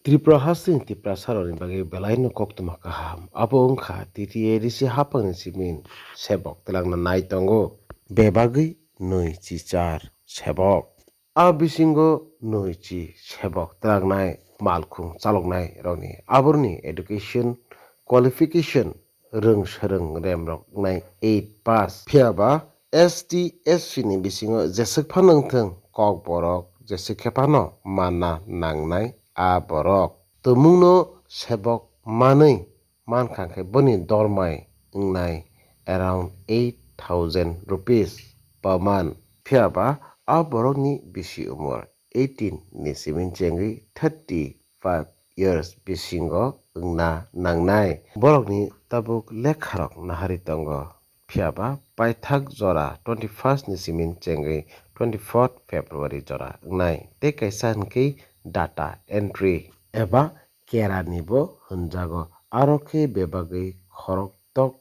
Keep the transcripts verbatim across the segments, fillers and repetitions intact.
Tripura hasteni Tiprasarokni bagwi belaino koktwma kaham. Abo wngkha T T A D C haphangni simin sebok twlangna nai tongo. Bebagwi nwi chi char sebok. A bisingo nwi chi sebok twlangnai malkhung chaloknai rokni aborni education qualification rwng swrwng remrok wngnai eight pass. Phiyaba S T S C ni bisingo jeswk phano wngthwng, kokborok jeswk khe phano manna nangnai a borok. Tumungno sebok manwi mankha khe boni dormai wngnai around eight thousand rupees per month. Phiyaba a borokni bisi umor eighteen ni simin chengwi thirty five years bisingo wngna nangnai. Borokni tabuk lekharok nahari tongo. Phiyaba paithak jora twenty first ni simin chengwi twenty fourth February jora wngnai. Tei kaisa hwnkhe data entry eba keranibo hwnjago. Aro khe bebagwi khoroktok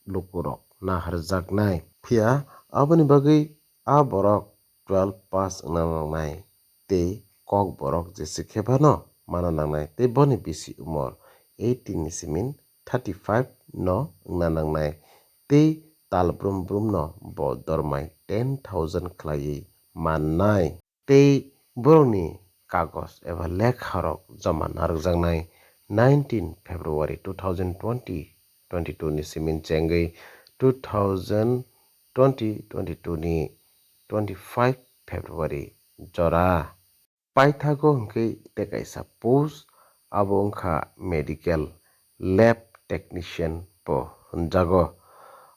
lukurok naharjaknai. Phiya aboni bagwi a borok twelve pass wngna nangnai tei kokborok jeswk khe phano mana nangnai tei boni bisi umor eighteen ni simin thirty five no wngna nangnai tei tal brum brum no bo dormai ten thousand khlaiwi mannai. Tei borokni kagoj eba lekharok joma narwkjaknai nineteen February two thousand twenty twenty two ni simin chengwi two thousand twenty twenty two ni twenty five February jora. Paithago hwnkhe tei kaisa post, abo wngkha medical lab technician bo hwnjago.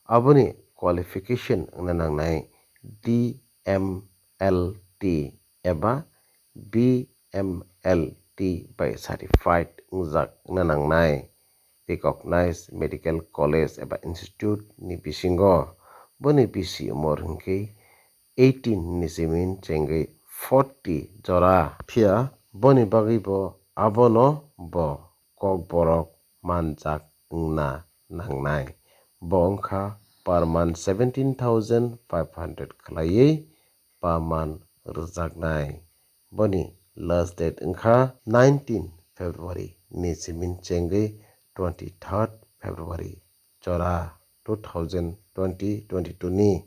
Aboni qualification wngna nangnai D M L T eba B M L T bai certified wngjak wngna nangnai recognized medical college eba institute ni bisingo. Boni bisi umor hwnkhe eighteen ni simin chengwi forty jora. Phiya boni bagwi bo abono bo kokborok manjak wngna nangnai. Bo wngkha per month seventeen thousand five hundred khlaiwi per month rwjaknai. Boni last date wngkha nineteen February ni simin chengwi twenty third February jora two thousand twenty twenty two ni.